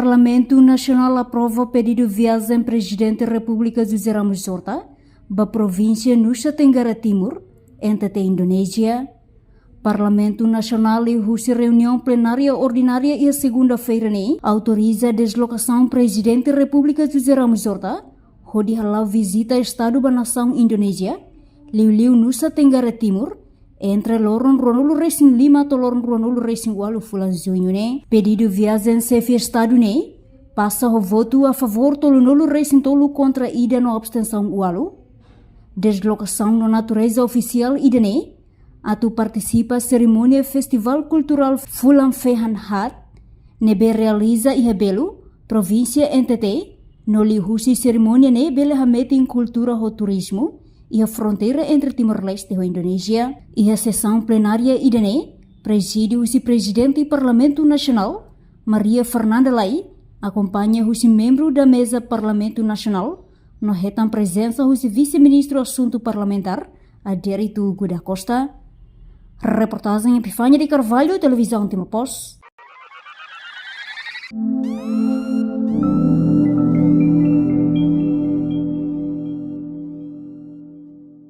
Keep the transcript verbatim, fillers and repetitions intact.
Parlamentu Nasionál aprova pedidu viajen Prezidente Repúblika José Ramos Horta ba provínsia Nusa Tenggara Timur, N T T Indonézia. Parlamentu Nasionál liuhusi reuniaun plenária ordinária iha segunda-feira ne'e autoriza deslokasaun Prezidente Repúblika José Ramos Horta hodi hala'o vizita estadu ba nasaun Indonézia, liuliu Nusa Tenggara Timur, entre loron ruanulu resin lima to'o loron ruanulu resin ualu fulan Juñu ne'e. Pedidu viajen Xefe Estadu ne'e pasa ho votu a favór tolunulu resin tolu kontra ida no abstensaun ualu. Deslokasaun no natureza ofisiál ida-ne'e atu partisipa serimónia Festivál Kulturál Fulan Fehan Haat ne'ebé realiza iha Belu, provínsia N T T, no liuhusi serimónia ne'e bele hametin kultura ho turizmu iha fronteira entre Timor-Leste ho Indonézia. Iha sesaun plenária ida-ne'e prezide husi Prezidente Parlamentu Nasionál, Maria Fernanda Lay, akompaña husi membru da Meza Parlamentu Nasionál, no hetan prezensa husi Vise-Ministru Asuntu Parlamentár, Adérito Rui da Costa. Reportajen Epifania de Carvalho, Televizaun Timor Post.